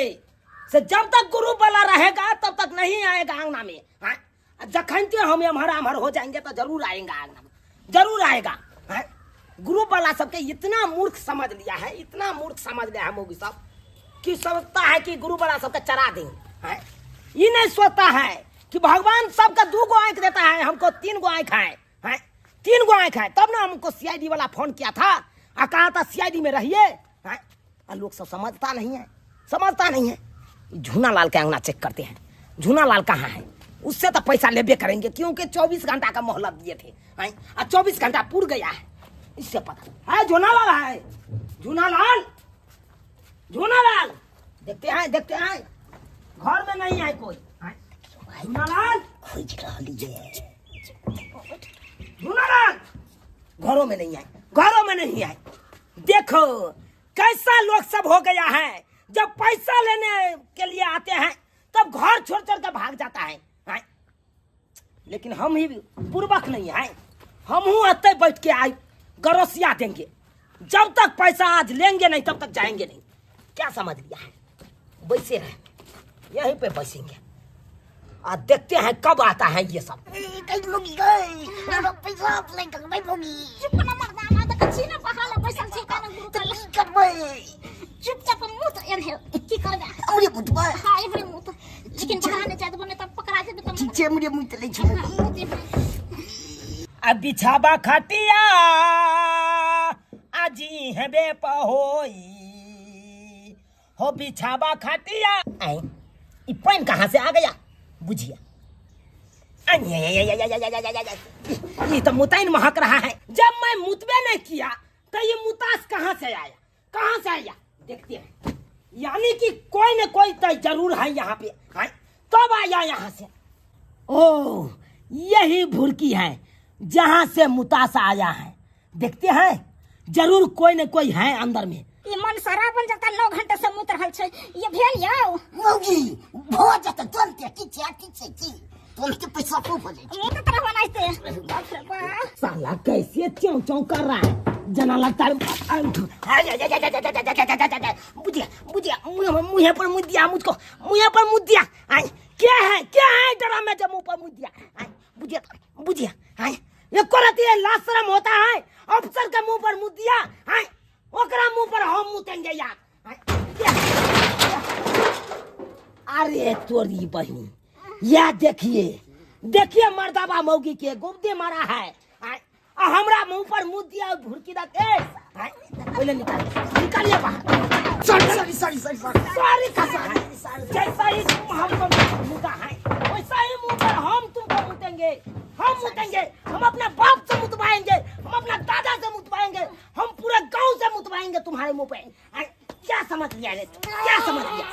[SPEAKER 1] जब तक गुरु वाला रहेगा तब तक नहीं आएगा अंगना में। जखन हम एम्हर आम्हर हो जाएंगे तो जरूर आएगा अंगना में, जरूर आएगा। ग्रुप वाला सबके इतना मूर्ख समझ लिया है, इतना मूर्ख समझ लिया है मोगी सब कि सोचता है कि गुरु वाला सबके चरा देंगे। ये नहीं सोचता है कि भगवान सबका 2 गो आंख देता है, हमको 3 गो आंख है। 3 गो आँख है तब ना हमको सीआईडी वाला फोन किया था आ कहा था सीआईडी में रहिए। और लोग सब समझता नहीं है, समझता नहीं है। झूना लाल का अंगना चेक करते हैं, झूना लाल कहाँ है, उससे तो पैसा लेबे करेंगे क्योंकि 24 घंटा का मोहलत दिए थे और 24 घंटा पूर गया है, इससे पता है। झूना लाल है, झूना लाल, झूना लाल, देखते हैं देखते हैं, घर में नहीं है कोई। झूना लाल खोज लीजिए, झूना लाल घरों में नहीं है, घरों में नहीं है। देखो कैसा लोग सब हो गया है, जब पैसा लेने के लिए आते हैं तब घर छोड़ छोड़ कर भाग जाता है। लेकिन हम ही पूर्वक नहीं है, हम हूँ अत बैठ के आए गरोसिया देंगे, जब तक पैसा आज लेंगे नहीं तब तक जाएंगे नहीं। क्या समझ लिया है, बैसे रहे यहीं पे बैसेंगे और देखते हैं कब आता है ये सब।
[SPEAKER 5] चुपचाप मुँह तो एनहे की करबे
[SPEAKER 2] हमरे मुतबा।
[SPEAKER 5] हां एबरे मुँह तो लेकिन बाहर नहीं जात बने तब पकड़ा जेबे त
[SPEAKER 2] ठीक छै हमरे मुँह त लै छै।
[SPEAKER 1] अब बिछाबा खटिया आजी हेबे पहोई हो बिछाबा खटिया। आई ई पानी कहां से आ गया बुझिया। ये तो मुतैन महक रहा है, जब मैं मुतबे नहीं किया तो ये मुतास कहाँ से आया, कहाँ से आया देखते हैं। यानी कि कोई न कोई तो जरूर है यहाँ पे, है तब आया यहाँ से। ओ यही भुरकी है जहाँ से मुतास आया है, देखते हैं जरूर कोई न कोई है अंदर में।
[SPEAKER 5] ये मन सारा बन जाता 9 घंटे से मुत रहल छै, ये भेल यौ
[SPEAKER 2] मौगी भ जाता तुरंत की छै की छै की तुरंत पैसा खूब हो जाय छै।
[SPEAKER 5] मुत तरह बनाइते बाप रे बाप,
[SPEAKER 1] साला कैसे चौं चौं कर रहा है, जना लगता है। बुझिया बुझिया मुँह पर मुँह दिया मुझको, मुँह पर मुँह दिया। आई क्या है क्या है डरा में जब मुँह पर मुँह दिया। आई बुझिया बुझिया, आई ये करती है लाशरम होता है अफसर के मुँह पर मुँह दिया। आई ओकरा मुँह पर हम मुतेंगे यार। अरे तोरी बहनी या देखिए देखिए मर्दाबा मौगी के गुब्दे मारा है, हमरा मुंह पर मुंह दिया भुरकी दा के। पहले निकाल निकालिए बाहर। सॉरी सॉरी सॉरी सॉरी जैसा ही तुम हमको मुता है वैसा ही मुंह पर हम तुमको मुतेंगे, हम मुतेंगे, हम अपने बाप से मुतवाएंगे, हम अपना दादा से मुतवाएंगे, हम पूरे गांव से मुतवाएंगे तुम्हारे मुंह पे। क्या समझ लिया रे, क्या समझ लिया।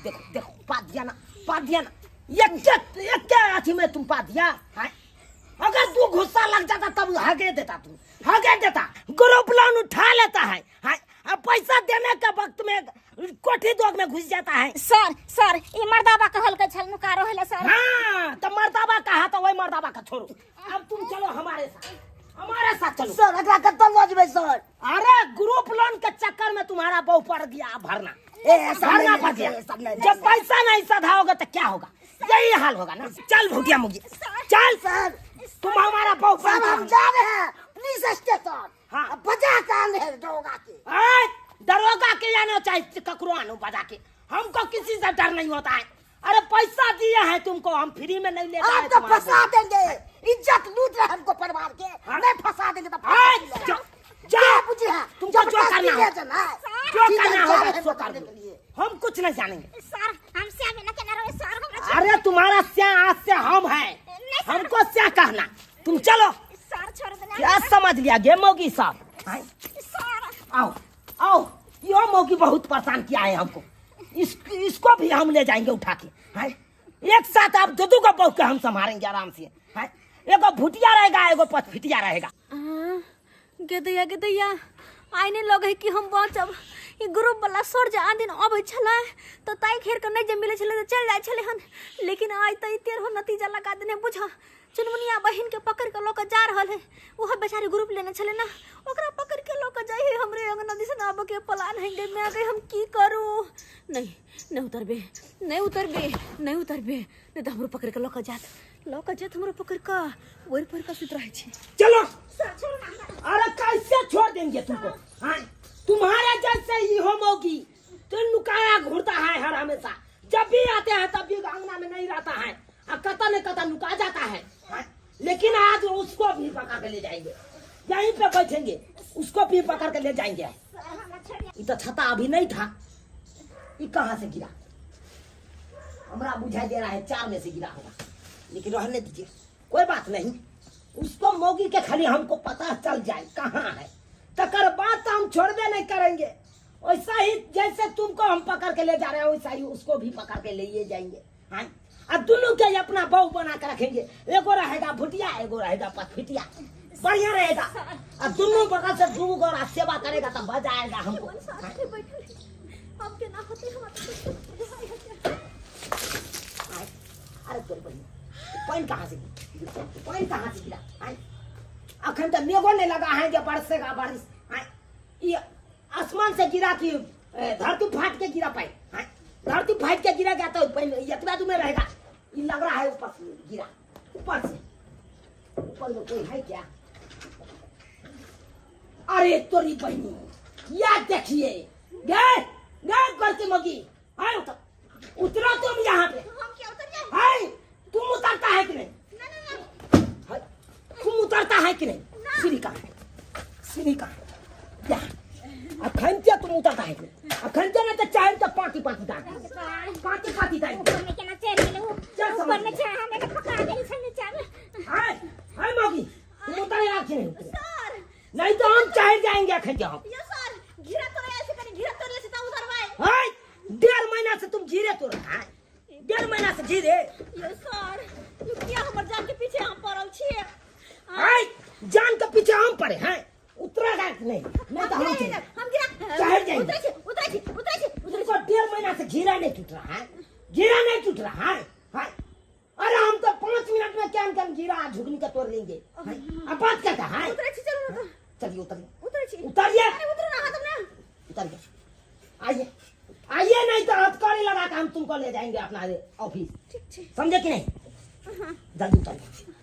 [SPEAKER 1] देखो देखो पा दिया ना, पा दिया ना, ये क्या अथी में तुम पा दिया है। अगर तू गुस्सा लग जाता तब हगे देता, तू हगे देता। ग्रुप लोन उठा लेता है, अब पैसा देने के वक्त में कोठी दोग में घुस जाता है।
[SPEAKER 5] सर सर ये मर्दाबा कहल के छल नुका रहल सर।
[SPEAKER 1] हाँ तो मर्दाबा कहा तो वही मर्दाबा का छोड़ो, अब तुम चलो हमारे साथ, हमारे साथ चलो
[SPEAKER 2] सर। अगला कत्ता लॉज में सर।
[SPEAKER 1] अरे ग्रुप लोन के चक्कर में तुम्हारा बहु पड़ गया भरना, भरना पड़ गया। जब पैसा नहीं सधाओगे तो क्या होगा, यही हाल होगा ना। चल भूटिया मुगी चल
[SPEAKER 2] सर,
[SPEAKER 1] तुम हमारा बहु
[SPEAKER 2] सर हम जा रहे हैं पुलिस स्टेशन। हाँ बजा के आने हैं दरोगा के,
[SPEAKER 1] दरोगा के आने चाहे ककरो आनो बजा के, हमको किसी से डर नहीं होता है। अरे पैसा दिया है तुमको, हम फ्री में नहीं लेते हैं।
[SPEAKER 2] तो फंसा देंगे, इज्जत लूट रहे हमको परिवार के। हाँ? नहीं फंसा देंगे तो
[SPEAKER 1] जा तुमको जो करना हो जो करना होगा सो कर दो, हम कुछ नहीं जानेंगे
[SPEAKER 5] सर। हम से ना के सर।
[SPEAKER 1] अरे तुम्हारा स्या आज से हम है, हमको स्या कहना। तुम चलो
[SPEAKER 5] सर, छोड़ देना।
[SPEAKER 1] क्या समझ लिया गे मौगी साहब। आओ आओ, यो मौगी बहुत परेशान किया है हमको, इसको भी हम ले जाएंगे उठा के। है एक साथ आप दो दो को बहू के हम संभालेंगे आराम से। है एगो भुटिया रहेगा एगो पचफिटिया रहेगा।
[SPEAKER 7] गेदैया गेदैया आइ नहीं लगे कि हम बचब। ई ग्रुप वाला सर जे आन दिन अबै छलै तऽ ताहि खेर के नहि जे मिलै छलै तऽ चलि जाइ छलै हन, लेकिन आइ तऽ ई तेरहो नतीजा लगा देने। बुझ चुनमुनिया बहिन के पकड़ के लऽ के जा रहल है, ओहो बेचारी ग्रुप लेने छलै ना, ओकरा पकड़ के लऽ के जाइ है। हमरे अंगना दिसन आबऽ के प्लान है गे मैं गई, हम की करू। नहीं नहीं उतरबे, नहीं उतरबे, नहीं उतरबे, नहीं तऽ हमरो पकड़ के लऽ के जात, लऽ के जात हमरो पकड़ के ओहि पर के सुति रहै छी।
[SPEAKER 1] चलो अरे कैसे छोड़ देंगे तुमको। हाँ तुम्हारे जैसे ही हो मौगी तो नुकाया घूरता है हर हमेशा, जब भी आते हैं तब भी अंगना में नहीं रहता है, कता न कता नुका जाता है। हाँ?
[SPEAKER 2] लेकिन आज उसको भी पकड़ के ले जाएंगे, यहीं पे बैठेंगे, उसको भी पकड़ के ले जाएंगे। ये तो छता अभी नहीं था, ये कहाँ से गिरा? हमरा बुझाई दे रहा है 4 में से गिरा होगा, लेकिन रहने दीजिए, कोई बात नहीं। उसको मौगी के खाली हमको पता चल जाए कहाँ है, तकर बाद तो हम छोड़बे नहीं करेंगे। वैसा ही जैसे तुमको हम पकड़ के ले जा रहे हैं, वैसा ही उसको भी पकड़ के ले जाएंगे। हाँ, अब दोनों के अपना बहू बना के रखेंगे, एगो रहेगा भुटिया, एगो रहेगा पथफिटिया, बढ़िया रहेगा। अब दोनों बगल से दू गोरा सेवा करेगा तो मजा आएगा हमको। अरे तोर बहिन, पानी कहाँ से गिरा? पानी कहाँ से गिरा? अखन तो मेघो नहीं लगा है जो बरसेगा बारिश। ये आसमान से गिरा कि धरती फाट के गिरा पाए? धरती फाट के गिरा गया तो इतना दूर में रहेगा। ये लग रहा है ऊपर से गिरा, ऊपर से, ऊपर में कोई है क्या? अरे तोरी बहनी, या देखिए गए गए करती मगी। आए उतर, उतरो तुम यहाँ पे।
[SPEAKER 3] हम क्या उतर जाए?
[SPEAKER 2] हाय, तुम उतरता है कि नहीं?
[SPEAKER 3] ना ना ना।
[SPEAKER 2] तुम उतरता है कि नहीं? सीढ़ी कहाँ है? सीढ़ी कहाँ है? क्या अखन क्या तुम उतरता है कि नहीं? अखन क्या नहीं तो चाहे तो पाती पाती दाग, पाती पाती दाग।
[SPEAKER 5] ऊपर में केना चढ़ गेलै ऊ? ऊपर में चढ़ हमें तो पकड़ा गेल छै नीचा में।
[SPEAKER 2] हाय हाय मौगी, तुम उतरेगा कि नहीं?
[SPEAKER 3] सर
[SPEAKER 2] नहीं तो हम चढ़ जाएंगे अखन क्या हम।
[SPEAKER 3] यो सर घिरा तोड़े ऐसे करी, घिरा तोड़ले से त उतरबै।
[SPEAKER 2] हाय, 1.5 महीना से तुम घिरे तोड़, हाय 1.5 महीना से घिरे।
[SPEAKER 3] यो सर, यो किया हमर जान के पीछे हम पड़ल छिए?
[SPEAKER 2] हाय, जान के पीछे हम पड़े हैं। उतरेगा कि नहीं? नहीं तो हम
[SPEAKER 3] गिरा
[SPEAKER 2] चढ़ जाएंगे।
[SPEAKER 3] उतरै छी, उतरै छी, उतरै छी।
[SPEAKER 2] तुमको 1.5 महीना से घिरा नहीं टूट रहा है, घिरा नहीं टूट रहा है। हाय, अरे हम तो 5 मिनट में क्या क्या घिरा झुकनी का तोड़ लेंगे। अब बात करता है।
[SPEAKER 3] उतरै छी, चलो ना।
[SPEAKER 2] चलिए उतरिए,
[SPEAKER 3] उतरै छी,
[SPEAKER 2] उतरिए।
[SPEAKER 3] अरे उतरो ना हाथ में,
[SPEAKER 2] उतरिए, आइए आइए, नहीं तो हथकड़ी लगा के हम तुमको ले जाएंगे अपना ऑफिस।
[SPEAKER 3] ठीक छै,
[SPEAKER 2] समझे कि नहीं? जल्दी उतरिए,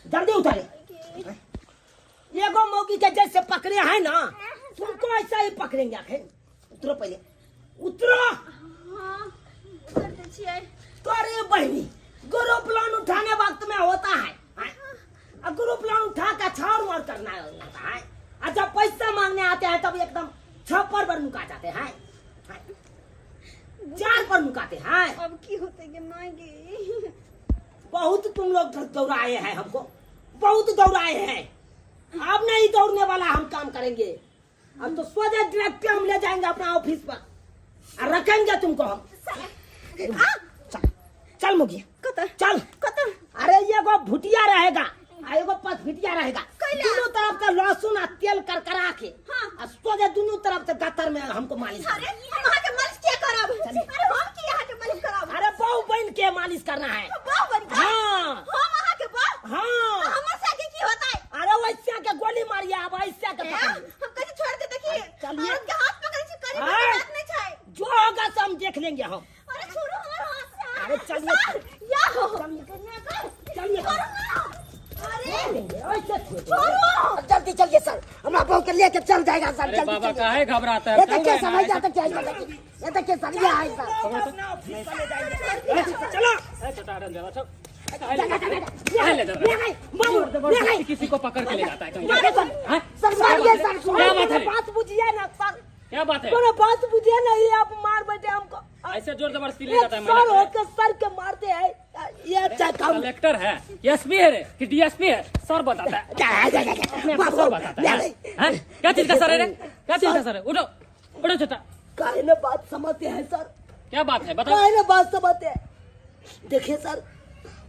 [SPEAKER 2] जल्दी उतरिए। एगो मौगी के जैसे पकड़े है ना, तुमको ऐसा ही पकड़ेंगे। आखिर उतरो, पहले उतरो।
[SPEAKER 3] हाँ, उतरते छियै।
[SPEAKER 2] तो अरे बहनी, ग्रुप लोन उठाने वक्त में होता है, और ग्रुप लोन उठा कर छाड़ मार करना होता है, और जब पैसा मांगने आते हैं तब एकदम 6 पर नुका जाते हैं, 4 पर नुकाते हैं।
[SPEAKER 3] अब की होते गे मांगे?
[SPEAKER 2] बहुत तुम लोग दौड़ाए हैं हमको, बहुत दौड़ाए हैं। अब नहीं दौड़ने वाला हम काम करेंगे। अब तो सोचे डायरेक्ट हम ले जाएंगे अपना ऑफिस पर और रखेंगे तुमको हम। चल चल मुखिया, चल। अरे ये गो भुटिया रहेगा, एगो पचफिटिया रहेगा, दोनों तरफ से लहसुन और तेल करकरा के। हाँ। सोचे दोनों तरफ से गतर में हमको मालिश।
[SPEAKER 3] अरे हम अहाँ के मालिश क्या करब? अरे हम की अहाँ के मालिश करब?
[SPEAKER 2] अरे बहु बहन के मालिश करना है।
[SPEAKER 3] बहु बहन के?
[SPEAKER 2] हाँ।
[SPEAKER 3] हम अहाँ के बहु?
[SPEAKER 2] हाँ।
[SPEAKER 3] हमर साथे की होता है?
[SPEAKER 2] अरे वैसा के गोली मारिए, अब ऐसा के
[SPEAKER 3] हम कैसे छोड़ दे? देखिए
[SPEAKER 2] चलिए,
[SPEAKER 3] के हाथ पकड़े छी, करी बात नहीं छै,
[SPEAKER 2] जो होगा सब हम देख लेंगे हम।
[SPEAKER 3] अरे छोड़ो हमर हाथ से।
[SPEAKER 2] अरे चलिए
[SPEAKER 3] या हो,
[SPEAKER 2] चलिए,
[SPEAKER 3] अरे
[SPEAKER 2] जल्दी चलिए सर, हमरा बहू के लेके चल जाएगा सर।
[SPEAKER 8] अरे बाबा काहे घबराता है?
[SPEAKER 2] ये देखिए सर, आ जाता क्या ये देखिए सर, ये है सर। चलो
[SPEAKER 8] किसी को पकड़ के ले जाता है
[SPEAKER 2] सर। मारिए सर,
[SPEAKER 8] क्या बात है?
[SPEAKER 2] बात बुझिए ना सर,
[SPEAKER 8] क्या बात है?
[SPEAKER 2] कोनो बात बुझिए नहीं, आप मार बैठे हमको
[SPEAKER 8] ऐसे जोर जबरदस्ती ले जाता है।
[SPEAKER 2] सर होकर सर के मारते हैं ये। अच्छा काम
[SPEAKER 8] कलेक्टर है, एसपी है रे कि डीएसपी है? सर बताता है, सर बताता है। क्या चीज का सर है रे? क्या चीज का सर है? उठो उठो छोटा।
[SPEAKER 2] काहे ना बात समझते हैं सर?
[SPEAKER 8] क्या बात है बताओ?
[SPEAKER 2] काहे ना बात समझते हैं? देखिए सर,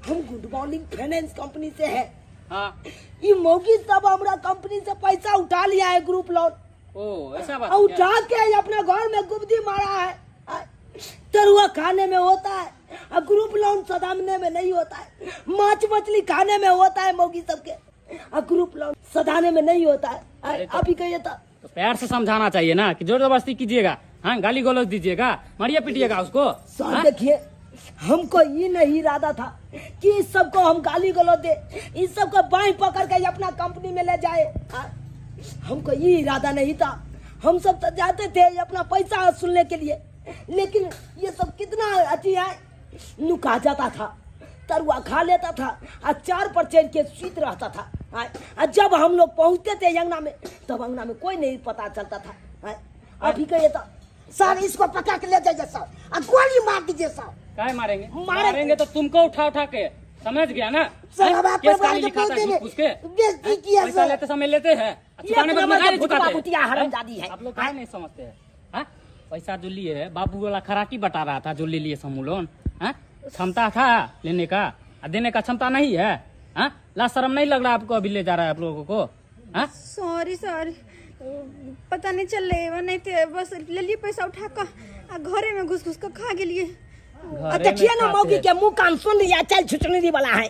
[SPEAKER 2] हम गुड मॉर्निंग फाइनेंस कंपनी से है।
[SPEAKER 8] हाँ।
[SPEAKER 2] ये मौगी सब हमारा कंपनी से पैसा उठा लिया है ग्रुप लोन।
[SPEAKER 8] ओ ऐसा बात?
[SPEAKER 2] उठा के अपने घर में गुब्दी मारा है। तरुआ खाने में होता है और ग्रुप लोन सदामने में नहीं होता है। माछ मछली खाने में होता है मौगी सबके, और ग्रुप लोन सदाने में नहीं होता है। अभी कहिए
[SPEAKER 8] तो प्यार से समझाना चाहिए ना कि जोर जबरदस्ती कीजिएगा, हाँ गाली गलौज दीजिएगा, मारिए पीटिएगा उसको।
[SPEAKER 2] सर देखिए, हमको ये नहीं इरादा था कि इस सबको हम गाली गलौज दे, इस सबको बाएं पकड़ के अपना कंपनी में ले जाए। हमको ये इरादा नहीं था। हम सब तो जाते थे अपना पैसा वसूलने के लिए, लेकिन ये सब कितना अच्छी है नुका जाता था। तरुआ खा लेता था आ चार पर चढ़ के सीत रहता था। आ जब हम लोग पहुंचते थे अंगना में तब अंगना में कोई नहीं पता चलता था। अभी के ये तो सर इसको पकड़ के ले जाइए सर, आ गोली मार दीजिए सर।
[SPEAKER 8] काहे मारेंगे? मारेंगे तो तुमको उठा उठा के, समझ गया ना?
[SPEAKER 4] सर हम आप
[SPEAKER 8] केस काहे लिखाता है घूस के?
[SPEAKER 4] बेइज्जती किया
[SPEAKER 8] पैसा
[SPEAKER 4] सर।
[SPEAKER 8] लेते समय लेते हैं, चुकाने पर
[SPEAKER 2] नंबर
[SPEAKER 8] नहीं
[SPEAKER 2] के
[SPEAKER 8] चुकाते।
[SPEAKER 2] भुतिया हरामजादी है।
[SPEAKER 8] आप लोग काहे नहीं समझते हैं? हाँ? पैसा जो लिए है बाबू वाला खराकी बटा रहा था, जो ले लिए समूह लोन। हाँ? क्षमता था लेने का, देने का क्षमता नहीं है। हाँ? ला शर्म नहीं लग रहा आपको अभी ले जा रहा है आप लोगों को? हाँ?
[SPEAKER 7] सॉरी सर, पता नहीं चल रहे, नहीं तो बस ले लिए पैसा उठा कर आ घरे में घुस घुस कर खा गेलिए।
[SPEAKER 2] देखिए ना मौगी के मुंह कान सुन लिया, चल छुचनी वाला है।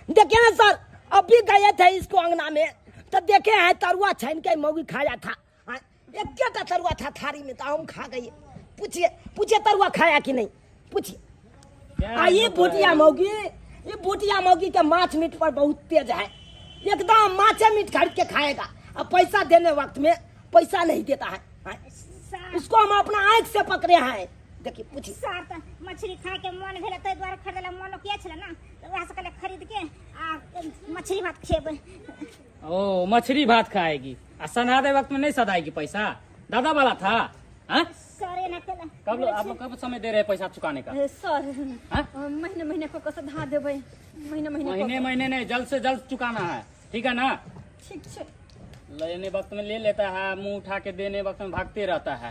[SPEAKER 2] देखिए ना सर, अभी गए थे इसको अंगना में तो देखे हैं तरुआ छान के मौगी खाया था। एक क्या तरुआ था थारी में तो हम खा गए। पूछिए पूछिए तरुआ खाया कि नहीं, पूछिए। ये भुटिया मौगी, ये भुटिया मौगी के माछ मीट पर बहुत तेज है, एकदम माछे मीट खरीद के खाएगा। अब पैसा देने वक्त में पैसा नहीं देता है। उसको हम अपना आँख से पकड़े हैं। देखिए पूछिए।
[SPEAKER 5] सर त मछली खाए के मन भेल ताहि दुआरे खरीदला, मन किया छले ना तो वएह से कहले खरीद के आ मछली भात खेबै।
[SPEAKER 8] ओ मछली भात खाएगी आ सनादे वक्त में नहीं सदाएगी पैसा? दादा वाला था। हाँ?
[SPEAKER 5] सर एना केला।
[SPEAKER 8] कब आप लोग कब समय दे रहे हैं पैसा चुकाने का?
[SPEAKER 7] सर महीने महीने को सधा देबै, महीने महीने
[SPEAKER 8] महीने महीने नहीं, जल्द से जल्द चुकाना है, ठीक है ना?
[SPEAKER 7] ठीक है।
[SPEAKER 8] लेने वक्त में ले लेता है, मुंह उठा के देने वक्त में भागते रहता है।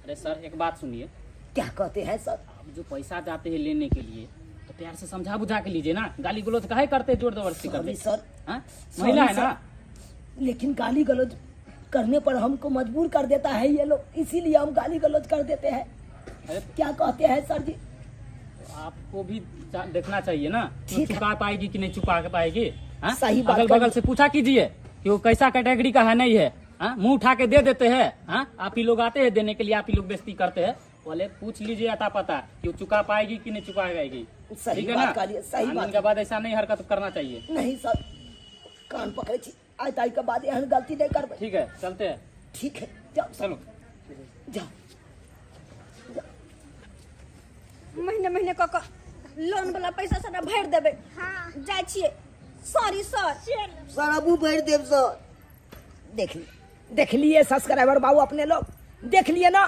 [SPEAKER 8] अरे सर एक बात सुनिए।
[SPEAKER 2] क्या कहते हैं सर?
[SPEAKER 8] अब जो पैसा जाते हैं लेने के लिए तो प्यार से समझा बुझा के लीजिए ना, गाली गलौज काहे करते, जोर जबरदस्ती करते
[SPEAKER 2] सर?
[SPEAKER 8] महिला है ना।
[SPEAKER 2] लेकिन गाली गलौज करने पर हमको मजबूर कर देता है ये लोग, इसीलिए हम गाली गलौज कर देते हैं। क्या कहते हैं सर जी?
[SPEAKER 8] तो आपको भी देखना चाहिए ना, चुका पाएगी कि नहीं चुका पाएगी।
[SPEAKER 2] सही बात।
[SPEAKER 8] अगल बगल से पूछा कीजिए कि वो कैसा कैटेगरी का है नहीं है। मुंह उठा के दे देते हैं। आप ही लोग आते हैं देने के लिए, आप ही लोग बेइज्जती करते हैं। बोले पूछ लीजिए अता पता कि वो चुका पाएगी कि नहीं चुका पाएगी।
[SPEAKER 2] सही बात करिए, सही बात।
[SPEAKER 8] के बाद ऐसा नहीं हरकत करना चाहिए।
[SPEAKER 2] नहीं सर, कान पकड़े छी, आइ ताई के बाद एहन गलती नहीं करबै।
[SPEAKER 8] ठीक है चलते हैं।
[SPEAKER 2] ठीक है जाओ,
[SPEAKER 8] चलो
[SPEAKER 2] जाओ।
[SPEAKER 7] महीने महीने क लोन वाला पैसा सारा भरि देबै। हाँ जाइ छियै। Sorry sir.
[SPEAKER 2] सर अबू भरि देब सर। देख लिए, देख लिए सब्सक्राइबर बाबू अपने लोग देख लिए ना,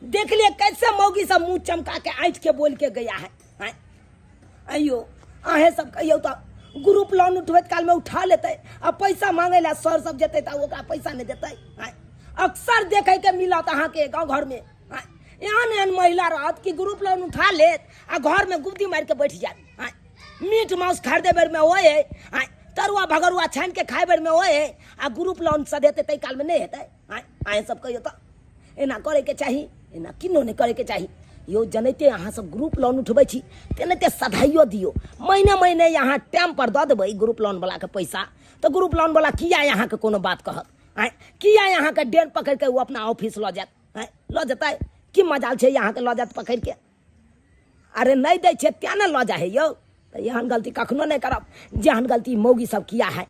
[SPEAKER 2] देख लिए कैसे मौगी सब मुंह चमका के ऐठ के बोल के गया है। अयो अहें सब कहियो तो ग्रुप लोन उठबैत काल में उठा लेते, आ पैसा मांगे ला सर सब जेतै तऽ ओकरा पैसा नहीं देते। अक्सर देखे के मिलत अहाँके गाँव घर में एहन एहन महिला रहत कि ग्रुप लोन उठा लेत आ घर में गुद्दी मार के बैठ जात। मीट मांस खरीदे बेर में होए, तरुआ भगरुआ छानि के खाए बेर में होए, आ ग्रुप लोन सधेतै ताहि काल में नहीं हेतै। अहें सब कहियो तो एना करे के चाही, एना किनो नहीं करे के चाही। यो जनैते अहाँ सब ग्रुप लोन उठबै छी तेनाहिते सधाइयो दियो, महीने महीने यहाँ टाइम पर दऽ देबै ग्रुप लोन वाला के पैसा, तऽ ग्रुप लोन वाला किया अहाँके कोनो बात कहत? आँय किया अहाँके डेर पकड़ि के ओ अपना ऑफिस लऽ जायत? आँय लऽ जेतै की मजाल छै अहाँके लऽ जायत पकड़ि के? अरे नहि दै छै तेँ ने लऽ जाइ है यौ। तऽ एहन गलती कखनो नहि करब जेहन गलती मौगी सब किया है।